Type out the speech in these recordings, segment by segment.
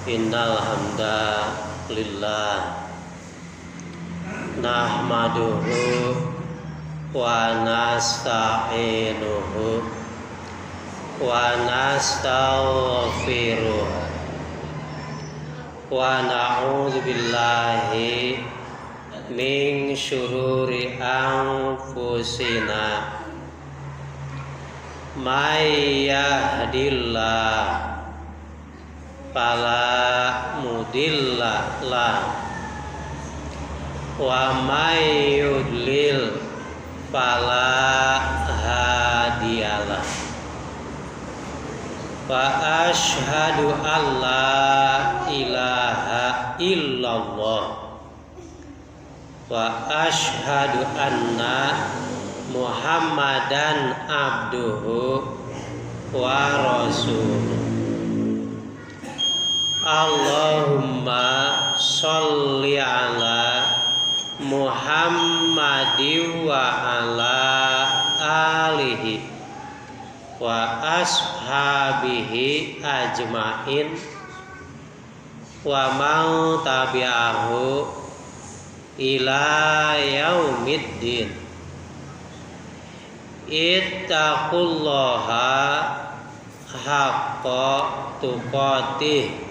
Innal hamda lillah nahmaduhu wa nasta'inuhu wa nastaghfiruh wa na'udzu billahi min syururi anfusina may yahdillah fala mudilla lah wa may yudlil fala hadiyalah wa asyhadu alla ilaha illallah wa asyhadu anna Muhammadan abduhu wa rasuluh. Allahumma sholli ala Muhammadi wa ala alihi wa ashabihi ajmain wa man tabi'ahu ila yaumiddin. Ittaqullaha haqqa tuqatih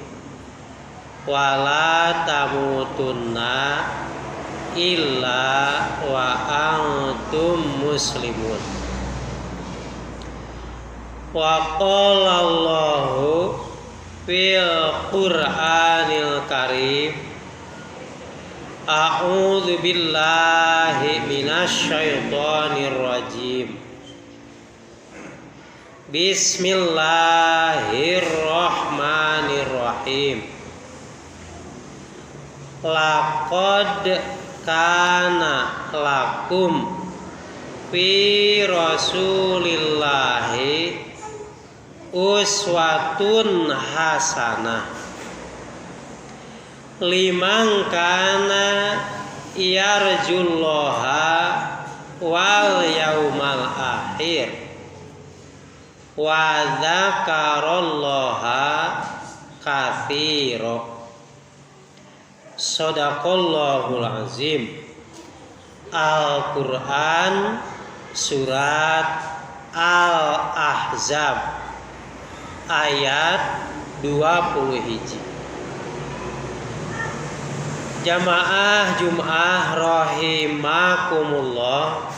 wa la tamutunna illa wa antum muslimun. Wa qala Allahu fil Qur'anil Karim, a'udzu billahi minasyaitonir rajim. Bismillahirrahmanirrahim. Laqad kana lakum fi rasulillahi uswatun hasanah liman kana yarjullaha wal yaumal akhir wa dzakarallaha katsira. Shadaqallahul azim. Al-Qur'an surat Al-Ahzab ayat 20 hiji. Jamaah Jum'ah rahimakumullah.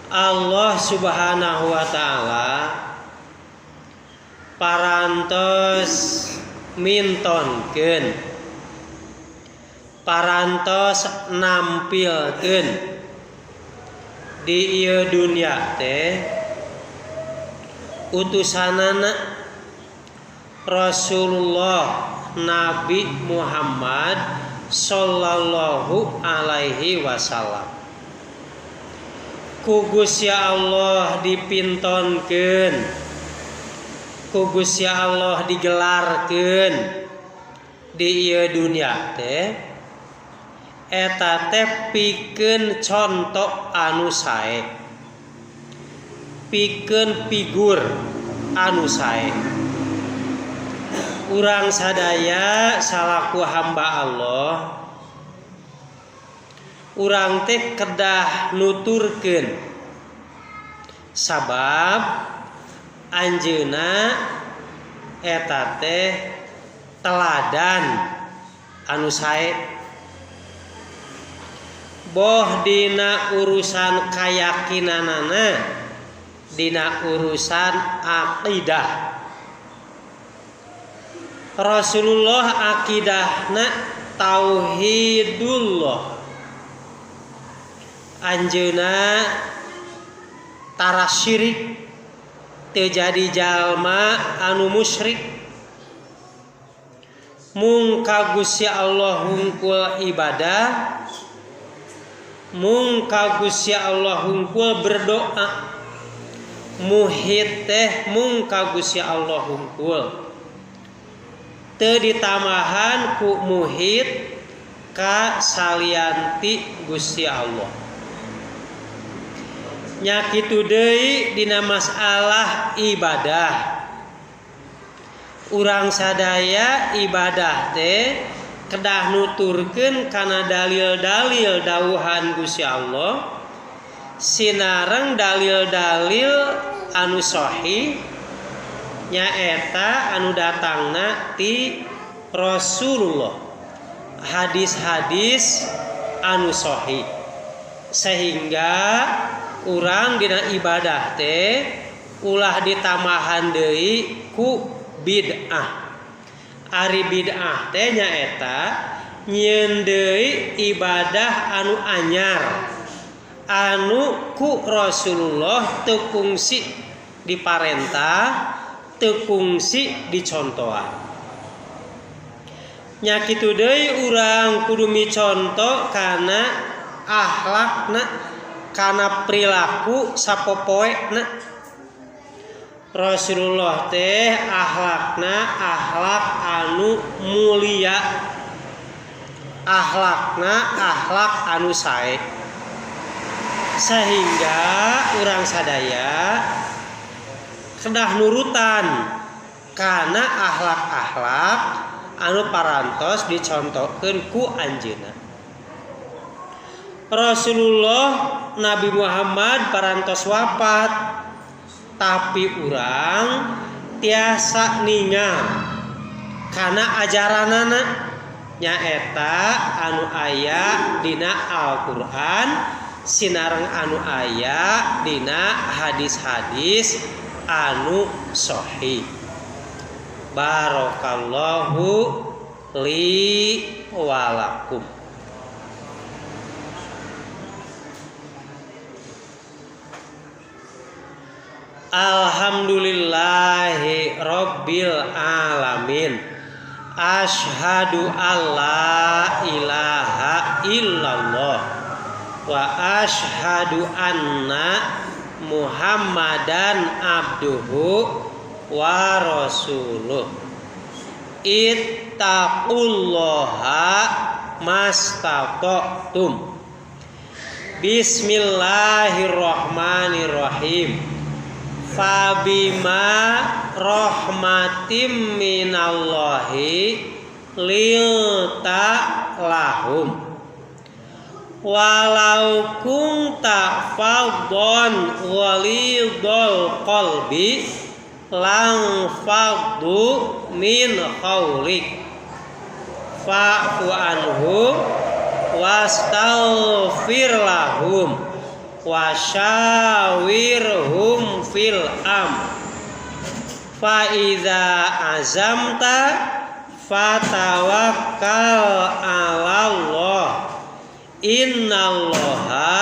Allah Subhanahu wa ta'ala parantos mintonkeun, parantos nampilkeun di ieu dunya teh utusanana Rasulullah Nabi Muhammad sallallahu alaihi wasallam. Ku Gusti Allah dipintonkeun, ku Gusti Allah digelarkeun di ieu dunya teh eta teh pikeun contoh anu sae, pikeun figur anu sae. Urang sadaya salaku hamba Allah, urang teh kedah nuturkeun sabab anjeunna eta teh teladan anu sae, boh dina urusan kayakinanana, dina urusan akidah. Rasulullah akidahna tauhidullah, anjeunna tara syirik, teu jadi jalma anu musyrik, mung ka Gusti Allah hungkul ibadah, mung ka Gusti Allah hungkul berdoa, muhit teh mung ka Gusti Allah hungkul, teu ditambahan ku muhit ka salianti Gusti Allah. Nya kitu deui dina masalah ibadah. Urang sadaya ibadah teh kedah nuturkeun kana dalil-dalil dawuhan Gusti Allah sinareng dalil-dalil anu sahih nyaeta anu datangna ti Rasulullah, hadis-hadis anu sahih, sehingga urang dina ibadah teh ulah ditambahan deui ku bid'ah. Ari bid'ah teh nyaeta nyieun deui ibadah anu anyar anu ku Rasulullah teu kungsi diparentah, teu kungsi dicontohan. Nya kitu deui urang kudu miconto kana akhlakna, kana perilaku sapopoena. Rasulullah teh akhlakna akhlak anu mulia, akhlakna akhlak anu sae, sehingga urang sadaya kedah nurutan kana akhlak-akhlak anu parantos dicontohkeun ku anjeunna. Rasulullah Nabi Muhammad parantos wafat, tapi urang tiasa ningal kana ajaranana nyaeta anu aya dina Al-Qur'an sinareng anu aya dina hadis-hadis anu sahih. Barakallahu li walakum. Alhamdulillahi rabbil alamin. Asyhadu alla ilaha illallah wa asyhadu anna Muhammadan abduhu wa rasuluh. Ittaqullaha mastata'tum. Bismillahirrahmanirrahim. Fabima rahmatim minallahi lilta lahum. Walau kunta faddan ghalidhal qalbi lang faddu min khawlik. Fa'fu anhum wastaghfir lahum wasyawirhum fil am. Fa iza azamta fatawakkal 'ala Allah. Innallaha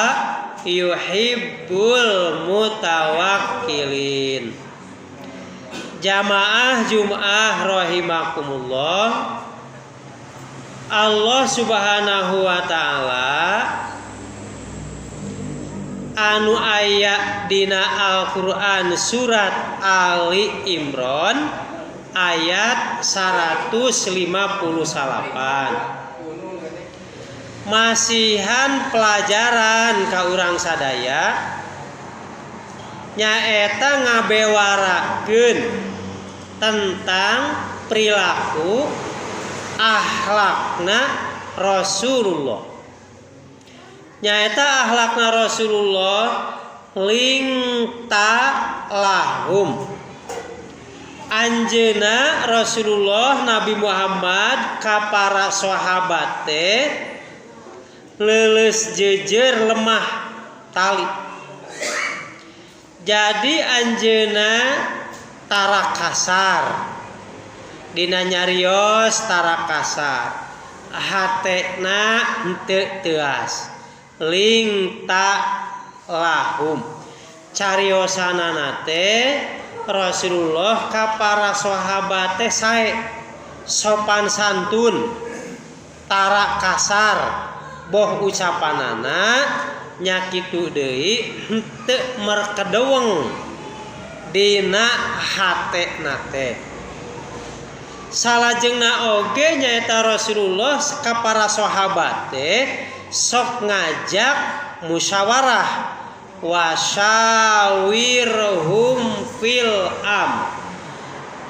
yuhibbul mutawakkilin. Jamaah Jum'ah rahimakumullah. Allah Subhanahu wa ta'ala anu aya dina Al-Qur'an surat Ali Imran ayat 158 masihan pelajaran ka urang sadaya nyaeta ngabewarakeun tentang perilaku akhlakna Rasulullah. Nyaeta akhlakna Rasulullah lingta lahum. Anjeuna Rasulullah Nabi Muhammad ka para sahabat teh leuleus jejer lemah tali. Jadi anjeuna tara kasar. Dina nyarios tara kasar. Hatena henteu teuas. Lingta lahum. Cariosanana teh Rasulullah ka para sahabat teh sae, sopan santun, tara kasar, boh ucapanana nya kitu deui henteu merkedeweng dina hatena teh. Salajengna oge nyaeta Rasulullah ka para sahabat teh sok ngajak musyawarah wasyawirhum fil am.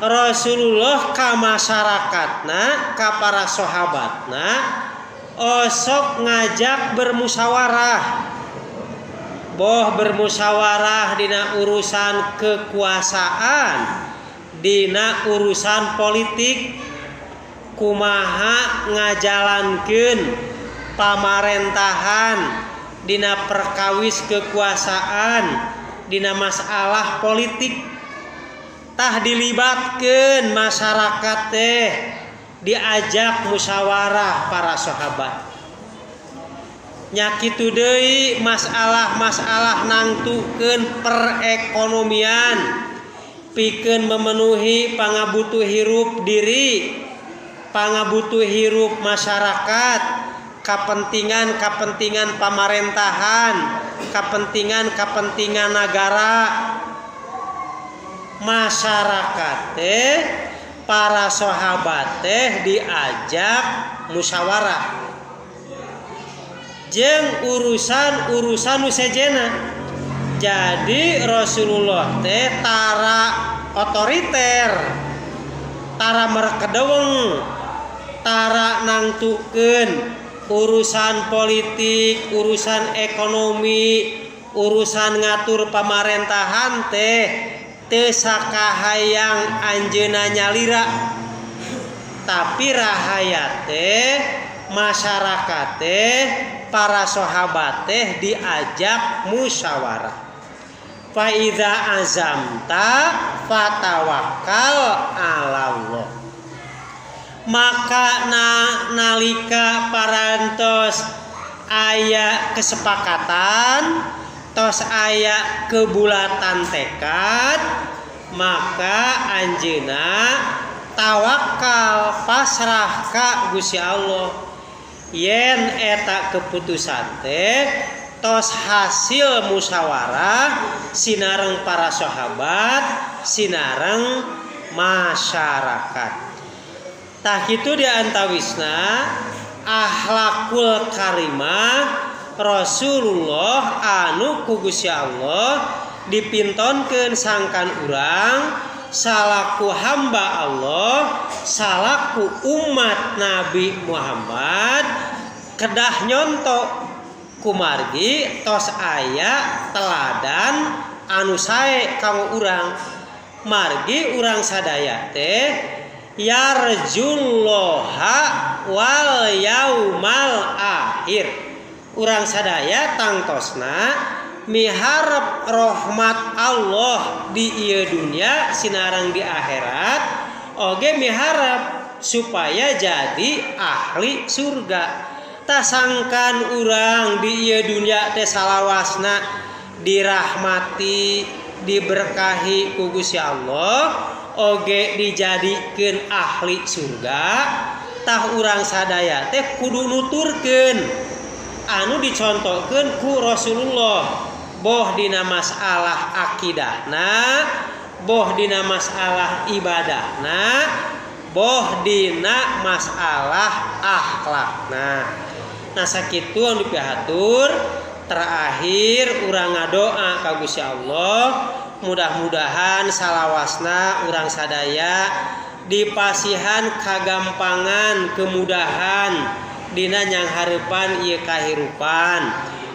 Rasulullah ka masyarakatna, ka para sahabatna osok ngajak bermusyawarah, boh bermusyawarah dina urusan kekuasaan, dina urusan politik, kumaha ngajalankeun pamarentahan dina perkawis kekuasaan, dina masalah politik. Tah dilibatkeun masyarakat teh, diajak musyawarah para sahabat. Nya kitu deui masalah-masalah nangtukeun perekonomian pikeun memenuhi pangabutuh hirup diri, pangabutuh hirup masyarakat, kepentingan-kepentingan pamarentahan, kepentingan-kepentingan negara. Masyarakat teh, para sahabat teh diajak musyawarah jeung urusan-urusan nu sejenna. Jadi Rasulullah teh tara otoriter, tara merkedeweng, tara nangtukeun urusan politik, urusan ekonomi, urusan ngatur pamarentahan teh teu sakahayang anjeunna nyalira, tapi rahayat teh, masyarakat teh, para sahabat teh diajak musyawarah. Fa idza azamta fatawakkal 'alallah. Maka nalika parantos aya kesepakatan, tos aya kebulatan tekad, maka anjeunna tawakal, pasrah ka Gusti Allah yen eta keputusan teh tos hasil musyawarah sinareng para sahabat, sinareng masyarakat. Tah, kitu di antawisna akhlakul karimah Rasulullah anu ku Gusti Allah dipintonkeun sangkan urang salaku hamba Allah, salaku umat Nabi Muhammad kedah nyonto, kumargi tos aya teladan anu sae kanggo urang, margi urang sadaya teh yarjullaha wal yaumal akhir. Urang sadaya tangtosna miharep rahmat Allah di ieu dunia sinareng di akhirat, oge miharep supaya jadi ahli surga. Tah, sangkan urang di ieu dunia teh salawasna dirahmati, diberkahi ku Gusti Allah, oge dijadikeun ahli surga, tah urang sadaya teh kudu nuturkeun anu dicontohkeun ku Rasulullah, boh dina masalah akidahna, boh dina masalah ibadahna, boh dina masalah akhlakna. Nah, sakitu anu dipihatur. Terakhir urang ngadoa ka Gusti Allah, mudah-mudahan salawasna urang sadaya dipasihan kagampangan, kemudahan dina nyanghareupan ieu kahirupan.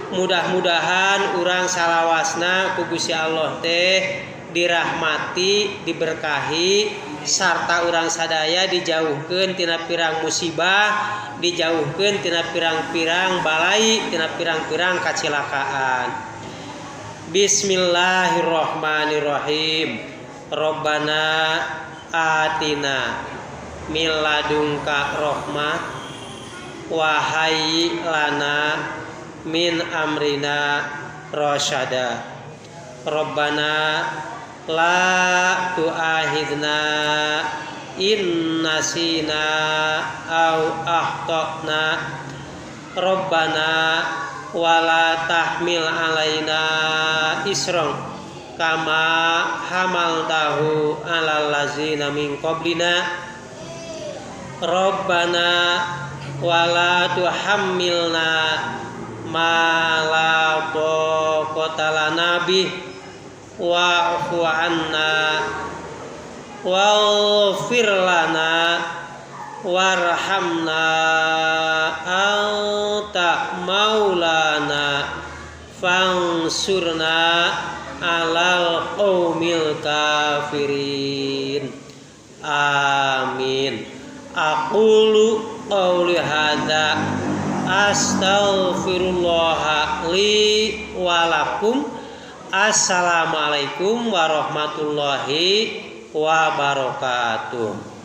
Mudah-mudahan urang salawasna ku Gusti Allah teh dirahmati, diberkahi, sarta urang sadaya dijauhkeun tina pirang musibah, dijauhkeun tina pirang-pirang balai, tina pirang-pirang kacilakaan. Bismillahirrahmanirrahim. Rabbana atina min ladunka rahmah wa hayyi lana min amrina rasyada. Rabbana la tu'akhidna in nasina au akhtana. Rabbana wala tahmil alaina isran kama hamaltahu alal ladzina min qablina. Rabbana wala tuhammilna ma la taqata lana bih wa'fu anna. Waghfir lana warhamna anta maulana fansurna alal qaumil kafirin. Amin. Aqulu qauli hadza astaghfirullah li walakum. Assalamualaikum warahmatullahi wabarakatuh.